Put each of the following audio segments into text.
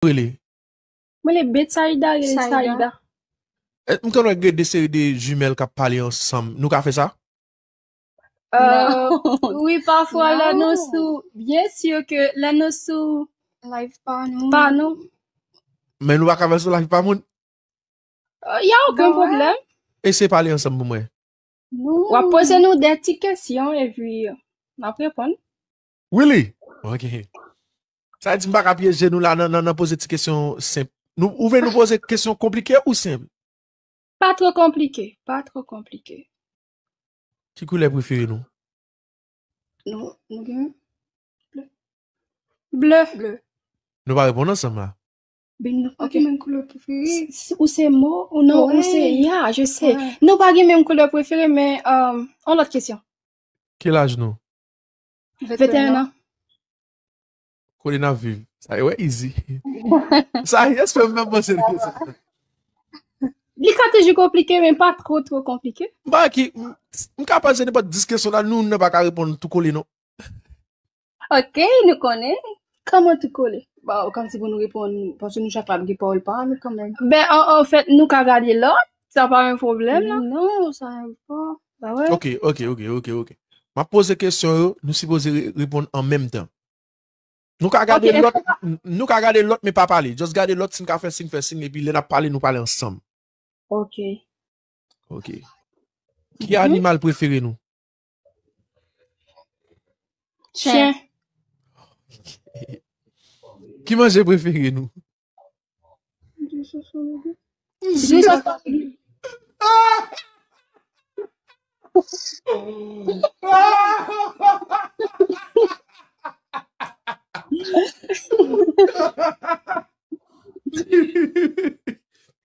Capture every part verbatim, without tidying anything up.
rele? Mwen le Betsaida, rele Saida. M konn wè gen de seri de jimèl k ap pale ansanm. Nou ka fè sa? Euh, oui, pafwa lè nou sou, byen si ke lè nou sou live pa nou. Pa nou. Men nou pa ka fè sou live pa moun? Il y a aucun problème. Eseye pale ansanm pou mwen. W ap poze nou de ti kesyon epi n ap reponn. Really? Ok. Sa vle di m pa ka pyeje nou la nan, nan, nan poze ti kesyon senp. Nou, ou vle nou poze kesyon konplike ou senp? Pa tro konplike, pa tro konplike. Ki koulè prefere nou? Nou, nou gen ble. Ble. Ble. Nou pa reponn ansanm la. Ben nou pa gen menm koulè prefere. Ou se mo ou non, ou se, yeah, je sais. Nou pa gen menm koulè prefere, men euh, yon lòt kesyon. Ki laj nou? Venteyen an. Kote n ap viv? Sa yo wè easy. Sa yes fè m menm panse de kesyon. Li ka toujou konplike, men pa tro tro konplike. M pa ki, m ka panse nenpòt dis kesyon la, nou nan pa ka reponn tou kole non. Ok, nou konnen. Kòman tou kole? Bon, kòmsi pou nou reponn, paske nou chak pa gen pawòl pa nou kanmenm. Ben, an, an fèt, nou ka gade lòt, sa pa yon pwoblèm la. Non, sa yon pa. Ba wè. Ok, ok, ok, ok, ok. M ap poze kesyon yo, nou sipoze re- reponn an menm tan. Nou ka gade lòt, nou ka gade lòt, men pa pale. Just gade lòt, si n ka fè siy, fè siy, epi lè n ap pale, nou pale ansanm. Ok. Ok. Ki animal prefere nou? Chen. Ki manje prefere nou?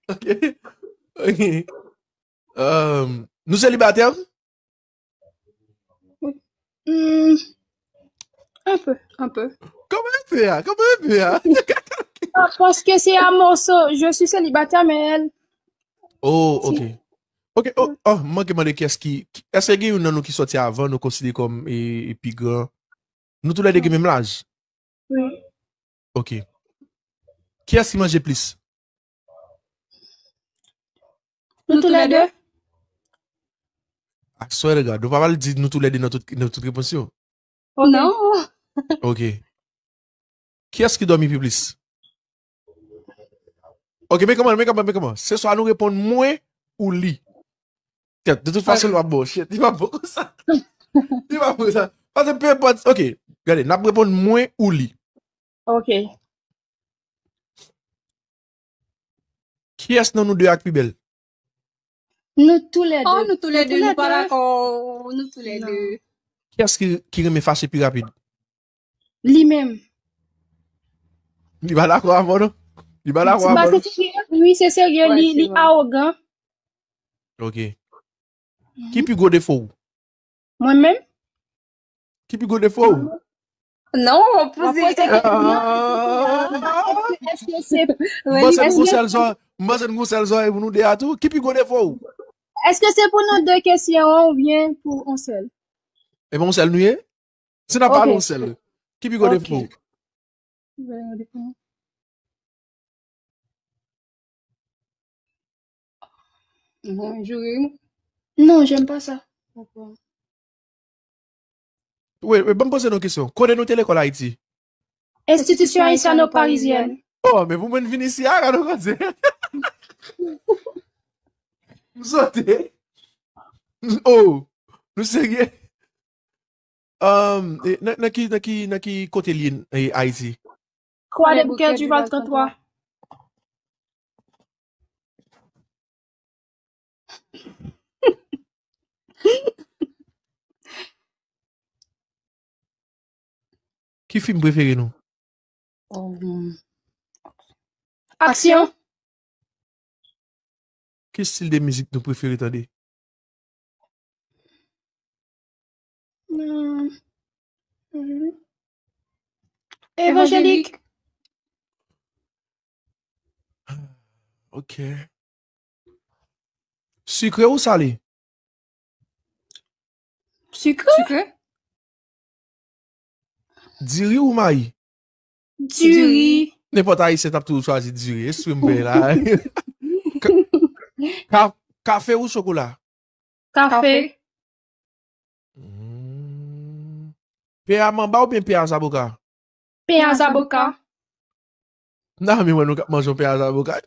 Ok. Ok. Euh, nou selibatè? Hmm, un peu, un peu. Kòman un peu a? Kòman un peu a? Ah, parce que c'est à morceau. Je suis célibataire, mais elle. Oh, ok. Ok, oh, oh, m manke mande kiyès ki, ki, èske gen youn nan nou ki sòti avan nou konsidere kòm e, e pi gran? Nou toulède gen menm laj? Oui. Ok. Kiyès ki manje plis? Nou toulède. I swear to God, nou pa pral di nou toulède nan tout, nan tout repons yo. Non. Ok. Kiyès ki dòmi pi plis? Ok, men kòman, men kòman, men kòman? Se swa nou reponn mwen ou li. Kèt, de tout fason, li p ap bon, shit, li p ap bon konsa. Li p ap bon konsa. Paske pe enpòt, ok, gade, n ap reponn mwen ou li. Ok. Kiyès nan nou de a k pi bèl? Nou toulède. Oh, nou toulède, nou pa dakò. Nou toulède. Kiyès ki, ki renmen fache pi rapid? Li menm. Li pa dakò avè w, non? Li pa dakò avè w, non? Wi, se serye, li, li awogan. Ok. Ki pi gwo defo w? Mwen menm? Ki pi gwo defo w? Non, w ap poze. Èske se M panse n gon sèl zò, m panse n gon sèl zòrèy pou nou de a tou. Ki pi gwo defo w? Èske se pou nou de kesyon an oubyen pou yon sèl? E pa yon sèl nou ye? Si n ap pale yon sèl, ki pi gwo defo w? Mwen joure. Non, j'aime pas ça. Wi, wi, ban m poze nou kesyon. Kote nou te lekòl Ayiti? Institution Haïtiano-Parisienne. Oh, men pou mwen vin isi a, gade w koze. M sote. Oh, nou serye? Um, e, nan, nan ki, nan ki, nan ki kote li ye, e, Ayiti? Croix des Bouquets, Duval trannntwa. Ki fim prefere nou? Aksyon. Ki stil de mizik nou prefere tande? Evanjelik. Ok. Sikre ou sale? Sikre. Diri ou mayi? Diri. Nenpòt Ayisyen t ap toujou chwazi diri. Espri m fè la. Ka- ka- Kafe ou chokola? Kafe. Hmm. Pen a manba oubyen pen a zaboka? Pen a zaboka. Nan, men mwen, nou k ap manje yon pen a zaboka.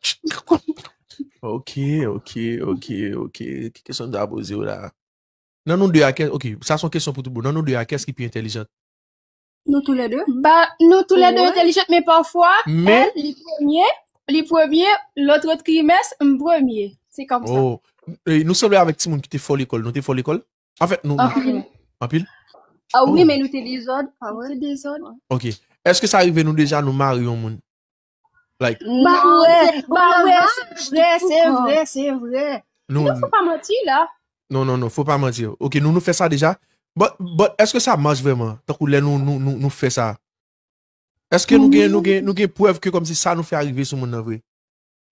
Ok, ok, ok, ok. Ki kesyon m ta poze w la? Nan nou de a, kè- ok, sa se yon kesyon pou tout moun. Nan nou de a, kiyès ki pi entèlijan? Nou tou lè de. Ba, nou tou lè de entèlijan, men pafwa, Men- èl, li premye, li premye, lòt trimès, m premye. Se kòmsa. Oh, e, nou sanble avèk timoun ki te fò lekòl. Nou te fò lekòl? Anfèt, nou. Anpil. Anpil? Ah oui, Oh. Men nou te dezòd, pa vre? Se dezòd. Ok. Èske sa rive nou deja, nou mare yon moun? Like, Ba Non, wè, se- ba non, wè, non, se vre, se non. Vre, se vre. nou. Non, fò pa manti la. Non, non, non, fò pa manti. Ok, nou, nou fè sa deja. But, but, èske sa mache vrèman? Tankou lè nou, nou, nou, nou fè sa. Èske nou gen, nou gen, nou gen prèv ke kòmsi sa nou fè a rive sou moun nan vre?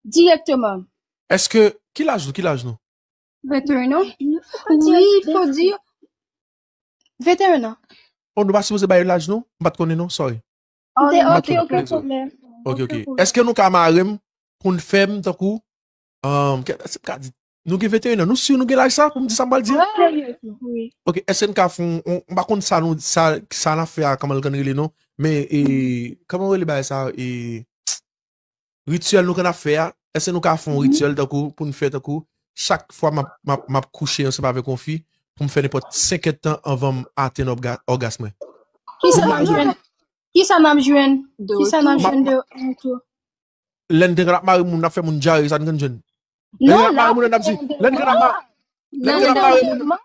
Dirèkteman. Èske, ki laj nou, ki laj nou? Venteyen an? Wi, fò di. Venteyen an. Oh, nou pa sipoze bay laj nou? M pa t konnen non, sorry. Ok, Ok, ok, ok. Pwoblèm. Ok, ok. Èske nou ka mare m pou n fè m tankou, um, kè- èske m ka di, nou gen venteyen an, nou si nou gen laj sa pou m di sa m pral di? Wi. Ok, èske n ka fè yon, yon- m pa konn sa nou, sa, sa n ap fè a, kòman l konn rele non, men, e, kòman rele bagay sa, e, rityèl nou konn ap fè a, èske nou ka fè yon rityèl tankou, pou n fè tankou, chak fwa m ap, m ap, m ap kouche ansanm avèk yon fi, pou m fè nenpòt senk èdtan anvan m atenn òga- ògas mwen? Kisa n ap jwenn? Kisa n ap jwenn? De Kisa n ap retour. jwenn de retour? Lè n te konn ap mare moun, n ap fè moun dyare, sa n konn jwenn. Lè n Non, ap mare moun, n ap di, lè n konn ap mare, lè n konn ap mare moun,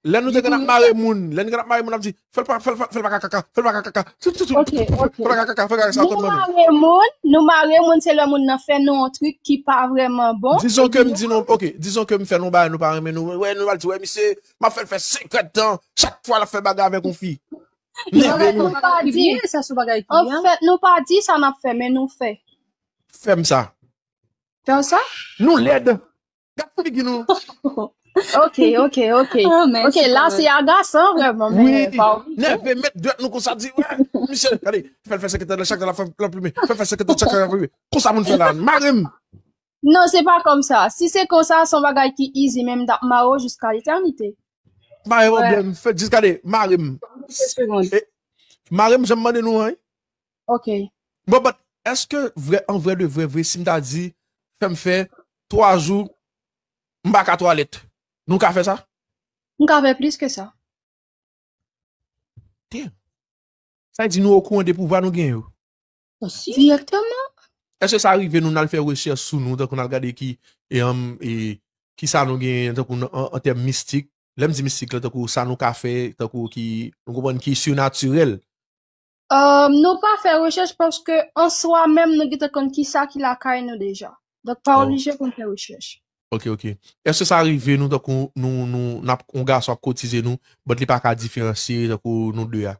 lè nou te konn ap mare moun, lè n konn ap mare moun, n ap di, fè l pa, fè l pa, fè l pa ka kaka, fè l pa ka kaka, tout, tout, tout, Ok, ok. fè l pa ka kaka, fè l pa ka kaka, sa w Nou konn mande. Mare moun, nou mare moun, se lè moun nan fè nou yon trik ki pa vrèman bon. Dizon ke m di nou, ok, dizon ke m fè nou bagay, nou pa renmen nou, wè, nou al di, wè, misye, m ap fè l fè senk èdtan, chak fwa l ap fè bagay avèk yon fi. Nève nou. Nou pa di, Sa se bagay ki an byen. Fèt, nou pa di sa n ap fè, men nou fè. Fè m sa. Fè sa? Nou lèd. Gad figi nou. Ok, ok, ok. Ah, men Ok, se la kòrèk. Se agasan vrèman, Wi, men pa nève, met dwèt nou konsa di, wè, misye, gade, fè l fè senk èdtan, chak tan l ap fè l ap plimen, fè l fè senk èdtan, chak tan l ap plimen. Konsa moun fè la, mare m. Non, se pa kòmsa. Si se konsa, se yon bagay ki easy, men m t ap mare w jiska letènite. Pa gen pwoblèm, fè jis gade, mare m. Segonn. Mare m, jan m mande nou an. Ok. Bon, but, èske vrè, an vrè de vrè, vrè, si m ta di, fè m fè twa jou, m pa ka twalèt, nou ka fè sa? M ka fè plis ke sa. Damn. Sa vle di nou okouran de pouvwa nou gen yo. Direkteman. Èske sa rive nou n al fè rechèch sou nou, tankou n al gade ki, e, um, e, ki sa nou gen, tankou nan, an, an tèm mistik? Lè m di mistik la, tankou sa nou ka fè, tankou ki, nou konprann ki sinatirèl. Um, nou pa fè rechèch paske an swa menm nou gentan konn ki sa ki lakay nou deja. Donk pa oblije pou n fè rechèch. Ok, ok. Èske sa rive nou tankou nou, nou, n ap, yon gason ap kotize nou, but li pa ka diferansye tankou nou de a?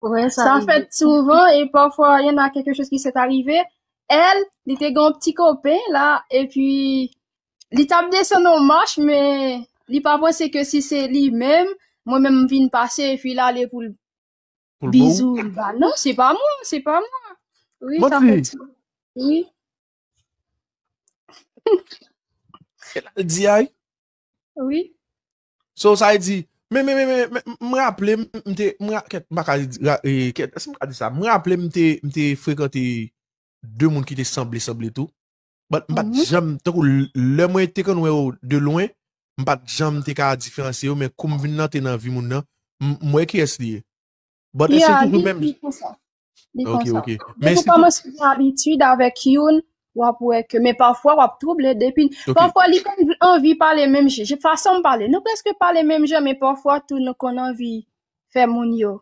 Wè, Sa fèt souvan e pafwa y en a quelque chose qui s'est arrivé. Elle, li te gen yon ti kopen la, epi li t ap desann yon mach, men li pa panse ke si se li menm, mwen menm m vin pase, epi l ale pou l Pou l bon? Bizou, ba non, se pa mwen, se pa mwen. Wi, sa Manti. Fèt. Wi. L di ay? Wi. So, sa vle di, men, men, men, men, men, m raple m, m te, m ra-, kèt, m pa ka di, ra-, e, kèt, èske m ka di sa? M raple m te, m te frekante de moun ki te sanble, sanble tou. But m pa t Mhm. janm, tankou l-, lè mwen te konn wè yo de lwen, m pa t janm te ka diferansye yo, men kou m vin nan te nan vi moun nan, m, m wè kiyès li ye. But èske Yeah, toujou li, menm? Li konsa. Li Ok, konsa. ok. Depi Men ou si tou- kòmanse gen abitid avèk youn, w ap wè ke, men pafwa w ap twouble, depi, Ok. pafwa li konn anvi pale menm jan, fason m pale, nou prèske pale menm jan, men pafwa tou nou konn anvi fè moun yo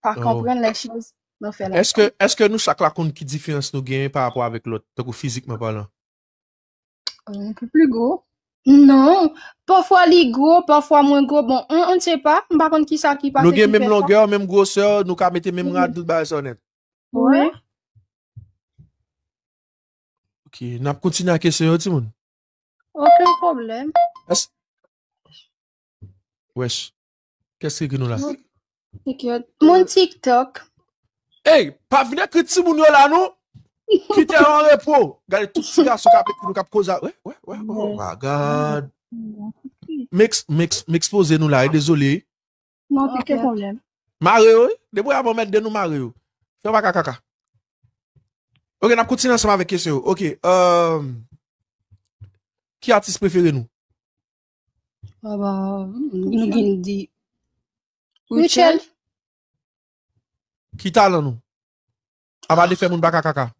pa Oh. konprann lè choz nou fè la. Èske, èske nou chak la konn ki diferans nou genyen pa rapò avèk lòt, tankou fizikman palan? Un peu plus gros. Non, pafwa li gwo, pafwa mwen gwo, bon, on, on ne sait pas, m pa konn ki sa ki pase. Nou gen Ki menm fè sa. Longè, menm gwosè, nou ka mete menm Mhm. rad, tout bagay sa nèt. Wi. Ok, n ap kontinye ak kesyon yo, timoun. Okenn pwoblèm. Èske Wesh. Kiyès ki ekri nou la? Moun TikTok. Ey, pa vin ekri timoun yo la, non. Kite yo an repo. Gade tout ti gason k ap ekri nou, k ap koze. Wè, wè, wè, oh my God. M ex-, m ex-, m ekspoze nou la, e dezole. Non, pa gen pwoblèm. Mare yo, wi. Depi w ap anmède nou, mare yo. Fè pa kakaka. Ok, n ap kontinye ansanm avèk kesyon yo. Ok, euh, ki atis prefere nou? Ah, bah, nou gen di Rutshelle. Ki talan nou? Apa de fè moun pa ka kaka.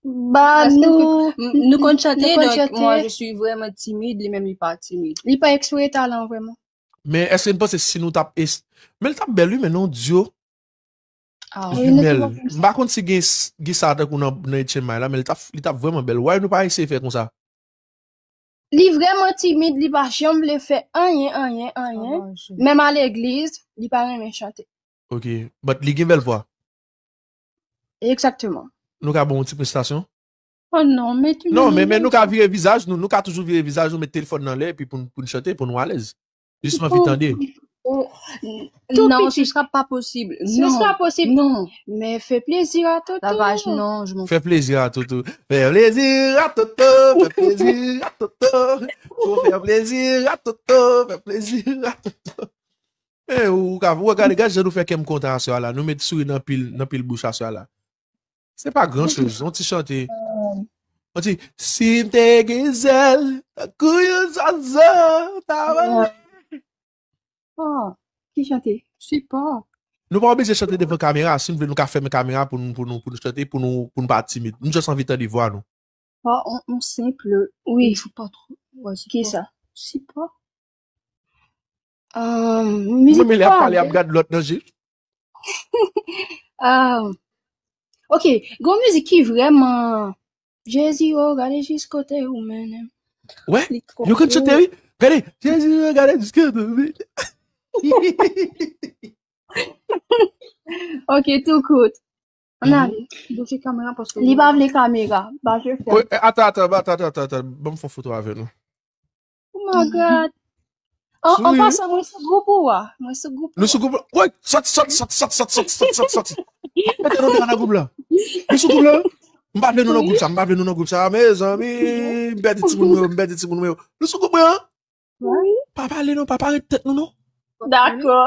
Bah, nou, nou konn chante, donk, moi, je suis vraiment timide, li menm, li pa timide. Li pa eksplore talan vrèman. Men èske n panse si nou t ap es-, men l t ap bèl, wi, men non, dyo. Ah, wi, nou jimèl. M pa konn si gen s-, gen sa tankou nan, nan H M I la, men li t ap, li t ap vrèman bèl. Why nou pa eseye fè konsa? Li vrèman timid, li pa janm vle fè anyen, anyen, anyen. Menm a legliz, li pa renmen chante. Ok, but li gen bèl vwa. Egzakteman. Nou ka ba w yon ti prestasyon? Oh non, men ki... Non, men, men nou ka vire vizaj nou, nou ka toujou vire vizaj nou, met telefòn nan lè, epi pou n, pou n chante, pou nou alèz. Jis m anvi tande. Oh, oh, non, ce sera pas possible. Ce sera possible. Non. Mais fais plaisir à Toto. La vache, non, je m'en fous. Fais plaisir à Toto. Fais plaisir à Toto. Fais plaisir à Toto. Faut faire plaisir à Toto. Fais plaisir à Toto. Eh, ou ka, ou gade, gade jan nou fè kè m kontan aswè a la. Nou met souri nan pil, nan pil bouch aswè a la. Se pa gran choz, yon ti chante. Yon ti, si m te gen zèl, tankou yon zwazo, ta vole. Oh, ki chante? Sipo. Nou pa oblije chante devan kamera, si n vle nou ka fèmen kamera pou nou, pou nou, pou nou chante, pou nou, pou nou pa timid. Nou just anvi tande vwa nou. Oh, on, on simple. Wi. Il faut pas trop. Ouais, c'est quoi? Ki sa? Sipo. Euh, mizik mwen, men lè ap pale, ap gad lòt nan je. Euh, ok, gon mizik ki vrèman, Jezi, oh, gade jis kote ou mennen m. Wè, yo konn chante, wi. Gade, Jezi, oh, gade jis kote ou mennen m. Ok, tou kout. Ann ale, bouche kamera paske li pa vle kamera. Ba je fè. Wi, eh, atann, atann, atann, atann, atann. Ban m fè yon foto avè nou. Oh my God. An, an pasan, mwen sou gwoup ou a. Mwen sou gwoup ou a. Nou sou gwoup la. Woy, sòti, sòti, sòti. Mete nou deyò nan gwoup la. Nou sou gwoup la. M pa vle nou nan gwoup sa, m pa vle nou nan gwoup sa. Mezanmi, m pèdi timoun mwen yo, m pèdi timoun mwen yo. Nou sou gwoup mwen an? Wi. Pa pale non, pa parèt tèt nou non. Dakò.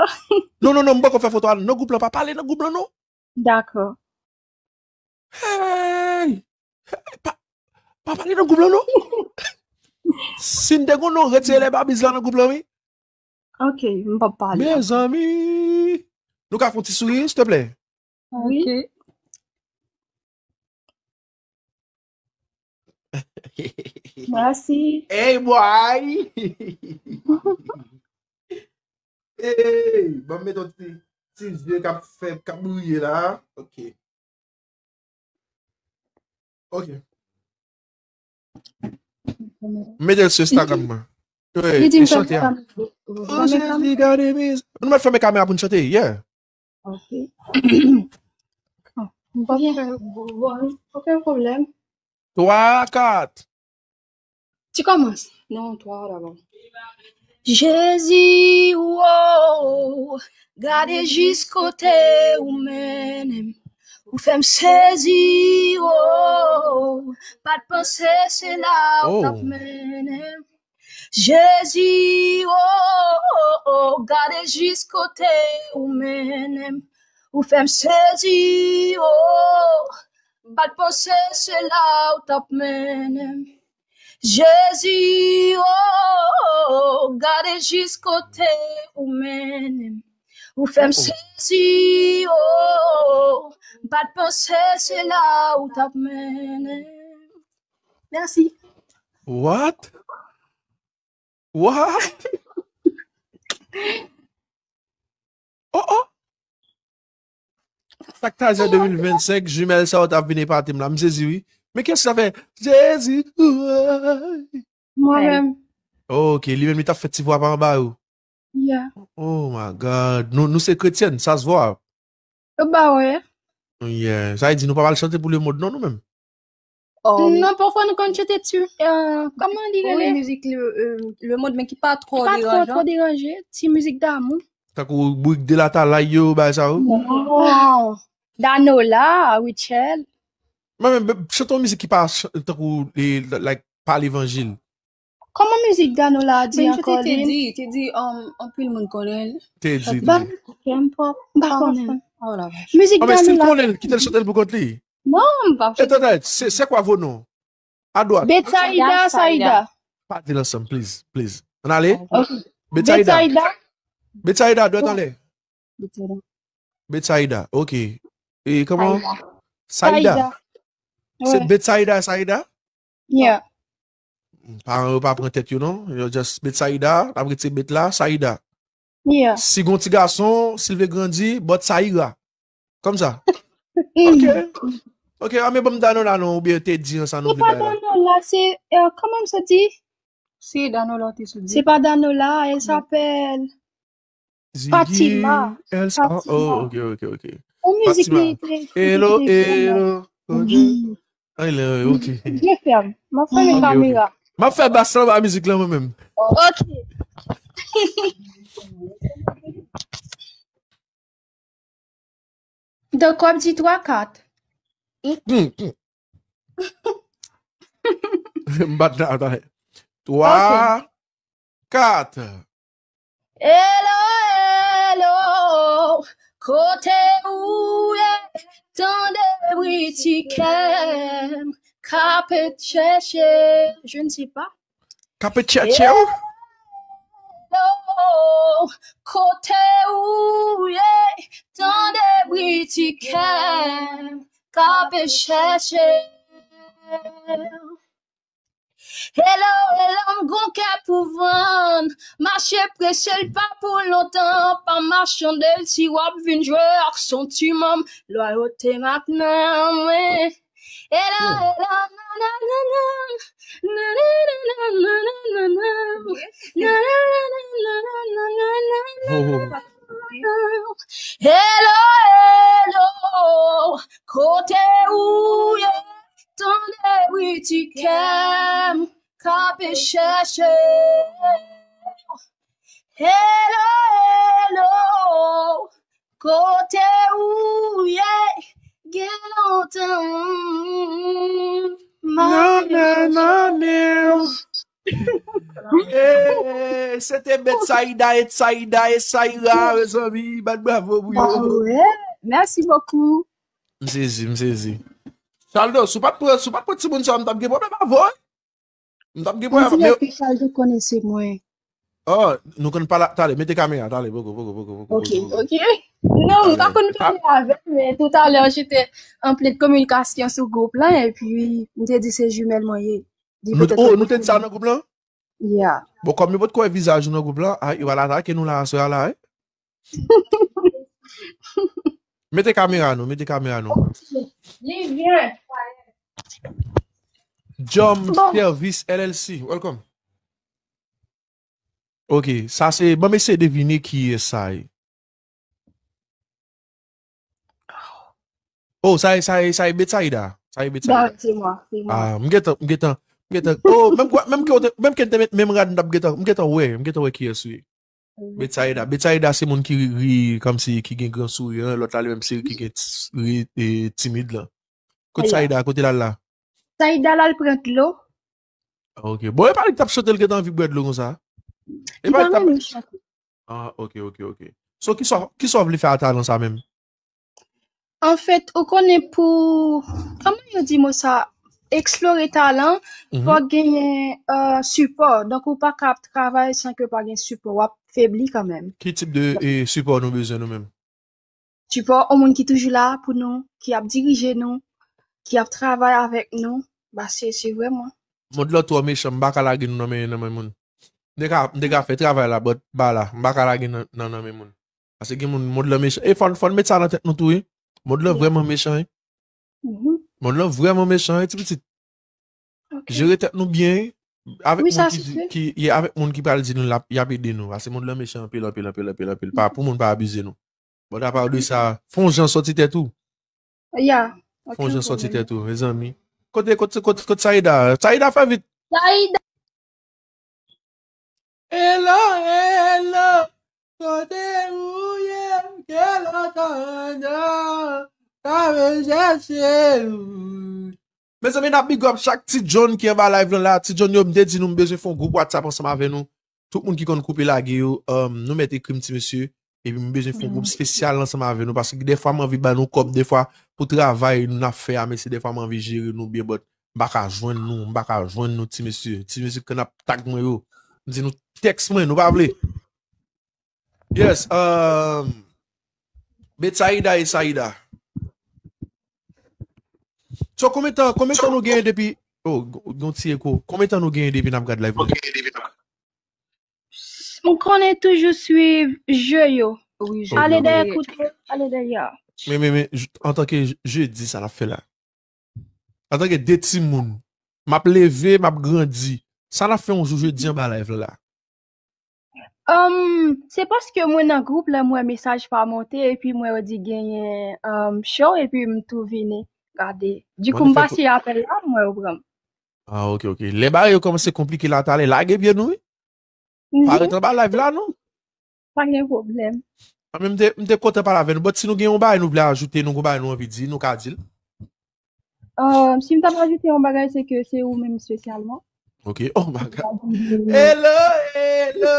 Non, non, non, m poko fè foto a. Nan gwoup la, pa pale nan gwoup la non. Dakò. Hey! Pa, pa pale nan gwoup la non. Si n te gon non, retire lè babiz la nan gwoup la, wi. Ok, m p ap pale. Mezanmi! Nou ka fè yon ti souri, silteplè? Wi. Ok. Mèsi. Hey, boy! Hey, ban m met yon ti, ti zye k ap fè, k ap briye la. Ok. Ok. M mete l sou Instagram mwen. Wi, li di m fè chante a. Oh, Jezi, gade miz. Nou mèt fèmen kamera pou n chante, yeah. Ok. M p ap fè, bon, okenn pwoblèm. Twa, kat. Tu commences? Non, twa dabò. Jezi, oh, gade jis kote ou mennen m. Ou fè m sezi, oh, pa t panse se la ou t ap mennen m. Jezi, oh, oh, oh, gade jis kote ou mennen m. Ou fè m sezi, oh, m pa t panse se la ou t ap mennen m. Jezi, oh, oh, oh, gade jis kote ou mennen m. Ou fè m sezi, oh, m pa t panse se la ou t ap mennen m. Mèsi. What? What? Oh, oh! Sa k ta zè de mil vennsenk, jimèl sa yo t ap vin epate m la. M sezi, wi. Men kiyès ki ta fè Jezi, woy? Mwen menm. Ok, li menm li t ap fè ti vwa pa anba yo. Yeah. Oh my God. Nou, nou se kretyèn, sa se vwa. Yo ba wè. Yeah. Sa vle di nou pa pral chante pou lemonn non, nou menm. Non, pafwa nou konn chante ti, euh, kòman li rele? Wi, mizik le, euh, lemonn, men ki pa twò deranje. Ki pa twò, twò deranje, ti mizik damou. Tankou bourik de latalay yo, bagay sa yo. Non. Danola, Rutshelle. Mwen menm, chante yon mizik ki pa ch- tankou e, like, pa levanjil. Kòman mizik Danola a di Ben, ankò, te Lynn? Di, te di, um, anpil moun konnen l. Te di, te di. Ba, m pa konnen. Oh la vache. Mizik Danola. Ah, men si l konnen l, kite l chante l pou kont li. Non, m pa chante. Eto, se, se kwa vo non? A dwat. Betsaida, Saida. Pa di l ansanm, please, please. Ann ale? Ok. Betsaida. Betsaida. Betsaida, dwat anlè. Betsaida. Betsaida, ok. E kòman? Saida. Saida. Se Betsaida, Saida? Yeah. Paran yo pa pran tèt yo non. Yo just Betsaida, n ap retire bet la, Saida. Yeah. Si gon ti gason, si l vle grandi, but Saira. Kòmsa. Ok. Ok, a men ban m Danola non, oubyen te di an sa nou vle bay la. Se pa Danola, se, euh, kòman m sot di? Si Danola te sot di. Se pa Danola, elle s'appelle Fatima. Fatima. Oh, ok, ok, ok. Yon mizik li te. Hello, hello. Wi. Ay, lè, ok. Je ferme. M ap fèmen kamera. M ap fè bas lan ba mizik lan mwen menm. Ok. Donk, w ap di twa, kat. M bat la, atann. Twa, kat. Hello, hello, kote ou ye? Tande bri ti kè m k ap chèche. Je ne sais pas. K ap chèche w? Hello, kote ou ye? Tande bri ti kè m k ap chèche. Hello, hello, m gon kè pou vann. Mache prese l pa pou lontan. Pa machande l si w ap vin jwe ak santiman m. Lwayote m ak nanm mwen. Hello, hello, nananana. Nananana, nananana. Nananana, nananana. Hello, hello, kote ou ye? Tande bri ti kè m k ap chèche. Hello, hello, kote ou ye? Gen lontan m ap chèche. Eh, se te Betsaida, Etsaida, Esaira, mezanmi, bat bravo pou yo. Ah ouais. Merci beaucoup. M sezi, m sezi. Chaldo, si w pa t pran, si w pa t pran timoun sa yo, m t ap gen pwoblèm avè w. M t ap gen pwoblèm avè w. Chaldo konnen se mwen. Oh, nou konn pale talè. Mete kamera talè, poko, poko, poko, poko. Ok, ok. Non, m pa konn pale avè l, men toutalè, jete an plen kominikasyon sou gwoup lan, epi m te di se jimèl mwen ye. Li petèt konn. Oh, nou te di sa nan gwoup lan? Yeah. Bon, kòm yo potko wè vizaj ou nan gwoup lan, a, yo al atake nou la aswè a la, wi. Mete kamera nou, mete kamera nou. Ok. Li byen. Jom Service L L C, welcome. Ok, sa se, ban m eseye devine kiyès sa ye. Oh, sa ye, sa ye, sa ye Betsaida. Sa ye Betsaida. Ba, se mwen, se mwen. Ah, m gentan, m gentan, m gentan. Oh, menm kwa, menm ke, menm ke te met menm rad, m t ap gentan, m gentan wè, m gentan wè kiyès ou ye. Betsaida. Betsaida se moun ki ri, ri kòmsi ki gen gran souri an, lòt la li menm se ki gen ti, ri, e, timid lan. Kote Saida, kote l al la? Saida l al pran dlo. Ok. Bon, e pa li ki t ap chante, l gentan anvi bwè dlo konsa. E pa li ki t ap renmen chante. Ah, ok, ok, ok. So, kisa, kisa w vle fè a talan sa menm? Anfèt, ou konnen pou, kòman yo di mo sa, eksplore talan, fòk genyen, euh, sipò. Donk, ou pa ka ap travay san ke pa gen sipò. W ap febli kanmenm. Ki tip de, e, sipò nou bezwen nou menm? Sipò yon moun ki toujou la pou nou, ki ap dirije nou, ki ap travay avèk nou. Ba, se, se vrèman. Mond lan twò mechan, m pa ka lage nou nan men, nan men moun. M te ka, m te ka fè travay la, but ba la, m pa ka lage nan, nan, nan men moun. Paske gen moun, mond lan mechan. E fò, fò n met sa nan tèt nou tou, wi. Mond lan vrèman mechan, wi. Mond lan vrèman mechan, wi, ti pitit. Jere tèt nou byen, wi. Avèk moun ki di, ki, ye, avèk moun ki pral di nou l ap, y ap ede nou. Paske mond lan mechan anpil, anpil, anpil, anpil, anpil. Pa pou moun pa abize nou. But apa de sa, fè yon jan sòti tèt ou. Ya. Fè yon jan sòti tèt ou, mezanmi. Kote, kote, kote, kote Saida? Saida, fè vit. Saida. Hello, hello. Kote ou ye? Ke lontan, non. Mwen chèche ou. Mezanmi, n ap big up chak ti John ki anba live lan la. Ti John yo, m te di nou m bezwen fè yon gwoup WhatsApp ansanm avè nou. Tout moun ki konn koupe lage yo, um, nou mèt ekri m ti mesye. Epi m bezwen fè yon gwoup espesyal ansanm avè nou. Paske dèfwa m anvi ba nou kòb, dèfwa pou travay nou n ap fè a, mesye, dèfwa m anvi jere nou byen, but m pa ka jwenn nou, m pa ka jwenn nou ti mesye. Ti mesye k ap tag mwen yo. M di nou tèks mwen, nou pa vle. Yes, um, Betsaida e Saida. So, konbyen tan, konbyen tan nou genyen depi, oh, gon ti eko. Konbyen tan nou genyen depi n ap gad live la? M konnen toujou swiv je yo. Wi, Ale dèyè koute, ale dèyè. Men, men, men, antanke je di sa n ap fè la. Antanke de timoun, m ap leve, m ap grandi. Sa n ap fè yon jou jedi anba live la? Um, se paske mwen nan gwoup la, m wè mesaj pa monte, epi m wè yo di genyen um, show, epi m tou vini gade. Dikou, m pase apèl la, m wè yo pran m. Ah, ok, ok. Lè bagay yo kòmanse konplike la, talè, lage pye nou, wi. Pa ret anba live la, non. Pa gen pwoblèm. Mwen, m te, m te kontan pale avè nou. But si nou gen yon bagay nou vle ajoute, nou gen yon bagay nou anvi di, nou ka di l. Uh, si m t ap ajoute yon bagay, se ke se ou menm espesyalman. Ok. Oh my God. Hello, hello.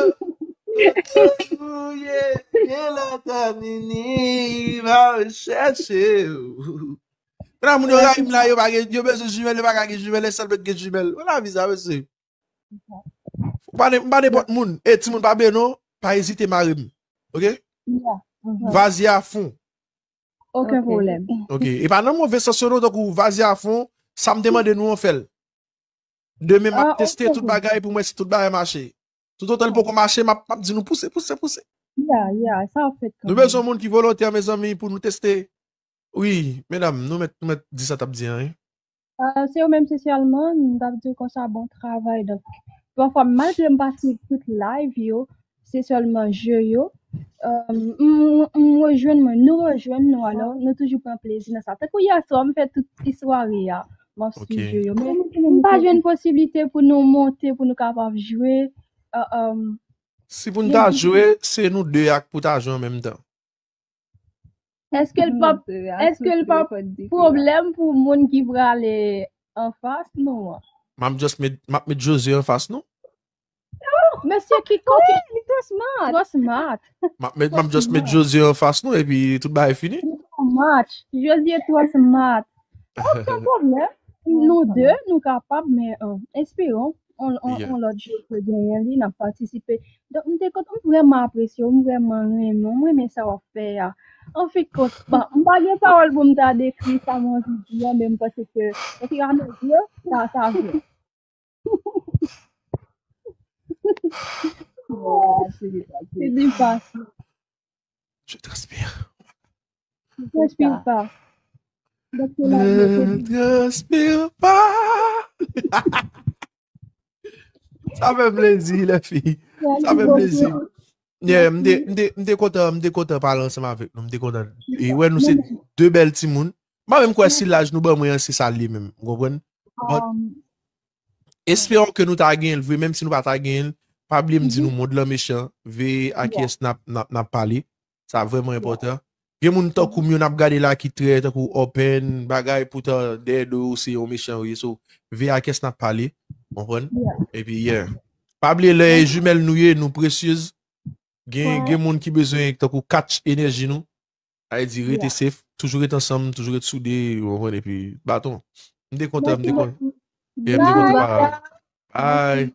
Hello, yeah. Hello, Tamini. Va chèche ou. Kòm moun yo rayi m la, yo pa gen, yo bezwen jimèl, yo pa ka gen jimèl, e sèl mèt gen jimèl. Wè lavi sa, mesye. M pa nenpòt moun. E timoun pa beno, pa ezite mare m. Ok? Vaze a fon. Okenn pwoblèm. Ok. E pa nan move sans yo non, tankou vaze a fon, sa m te mande nou an fè l. Demen m ap teste tout bagay pou m wè si tout bagay mache. Toutotan l poko mache, m ap, m ap di nou pouse, pouse, pouse. Ya, ya, sa ap fèt kanmenm. Nou bezwen moun ki volontè, mezanmi, pou nou teste. Wi, medam, nou mèt, nou mèt di sa t ap di an, wi. Se yo menm espesyalman, m t ap di w konsa bon travay. Donk, pafwa, malgre m pa swiv tout live yo, se sèlman je yo. M rejwenn mwen, nou rejwenn nou alò, nou toujou pran plezi nan sa. Tankou yè swa, m fè tout ti sware a, m ap swiv je yo. Men, m pa jwenn posiblite pou nou monte, pou nou kapab jwe. Si pou n ta jwe, se nou de ak pou ta jwe an menm tan. Èske l p ap, èske l p ap pwoblèm pou moun ki prale anfas nou an? M ap just met, m ap met Jose anfas nou. Mesye ki koke, li twò smart. Twò smart. M ap met, m ap just met Jose anfas nou epi tout bagay fini. Li twò smart. Jose twò smart. Okenn pwoblèm. Nou de, nou kapab, men espérons. On, on, on lòt jou ke genyen li, n ap patisipe. Donk, m te kontan, m vrèman apresye w, m vrèman renmen w, m renmen sa w ap fè a. Anfikont, bon, m pa gen pawòl pou m ta dekri sa m anvi di a, men m panse ke, ofiramezi, sa, sa vre. Se li pase. Je transpire. Transpire pas. Ne transpire pas. Sa fè plezi, lè fi. Sa fè plezi. Yeah, m te, m te, m te kontan, m te kontan pale ansanm avèk nou. M te kontan. E wè nou se de bèl timoun. M pa menm kwè si laj nou ban mwen an se sa l ye menm. Ou konprann? But espérons que nou ta genyen l vre, menm si nou pa ta genyen l, pa bliye m di nou mond lan mechan, veye a kiyès n ap, n ap, n ap pale. Sa vrèman enpòtan. Gen moun tankou m yo n ap gade la ki trè tankou open, bagay, poutan dèyè do yo se yon mechan yo ye. So, veye a kiyès n ap pale, konprann? Epi, yeah. Pa bliye lè e jimèl nou ye, nou presyez. Gen, gen moun ki bezwen tankou catch enèji nou. Sa vle di rete safe, toujou ret ansanm, toujou ret soude, ou konprann, epi baton. M te kontan, m te kontan. Yeah, m te kontan pa. Bye.